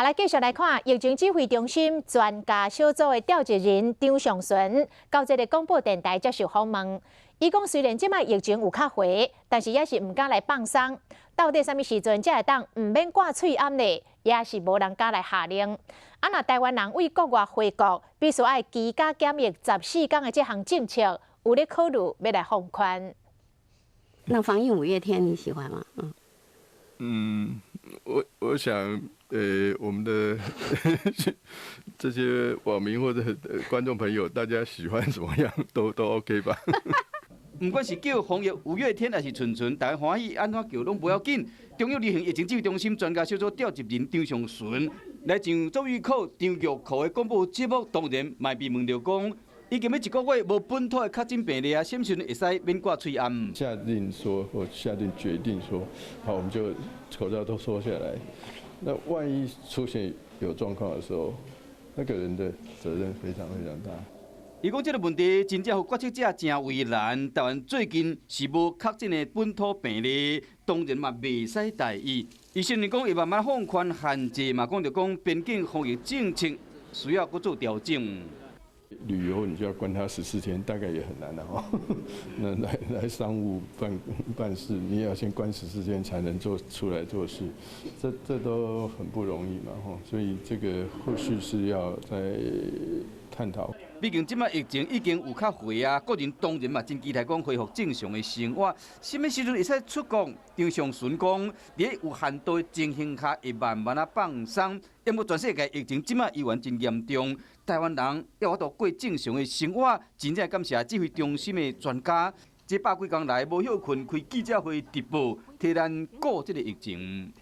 好，來繼續來看疫情指揮中心專家小組的召集人張上淳，到這個廣播電臺接受訪問。伊講雖然這擺疫情有較緩，但是也是毋敢來放鬆。到底啥物時陣才會當毋免掛喙罨咧？也是無人敢來下令。啊，若臺灣人對國外回國，必須愛居家檢疫14天的這項政策，有咧考慮欲來放寬。那防疫五月天你喜歡嗎？嗯。嗯，我想，我們的這些網民或者觀眾朋友，大家喜歡怎麼樣都 OK 吧。毋管是叫防疫五月天，抑是純純，大家歡喜按怎叫攏無要緊。中央流行疫情指揮中心專家小組召集人張上淳來上周玉蔻、張玉蔻的廣播節目，當然嘛被問著講，已經欲一個月無本土的確診病例啊，啥時陣會使免掛喙罨？下定說或下定決定說，好，我們就口罩都脫下來。那萬一出現有狀況的時候，那個人的責任非常非常大。伊講這個問題真正予決策者誠為難。臺灣最近是無確診的本土病例，當然嘛袂使大意。伊雖然講會慢慢放寬限制，嘛講著講邊境防疫政策需要閣做調整。旅遊你就要關他14天，大概也很難了哦。那來商務辦事，你也要先關十四天才能做出來做事，這都很不容易嘛吼。所以這個後續是要再探討。畢竟這擺疫情已經有較緩啊，個人當然嘛真期待講恢復正常的生活。啥物時陣會使出國？張上淳講，佇有限度的情形下，會慢慢仔放鬆。毋過全世界疫情這擺依然真嚴重，臺灣人猶有法度過正常的生活，真正感謝指揮中心的專家。這百幾工來無歇睏開記者會直播，替咱顧這個疫情。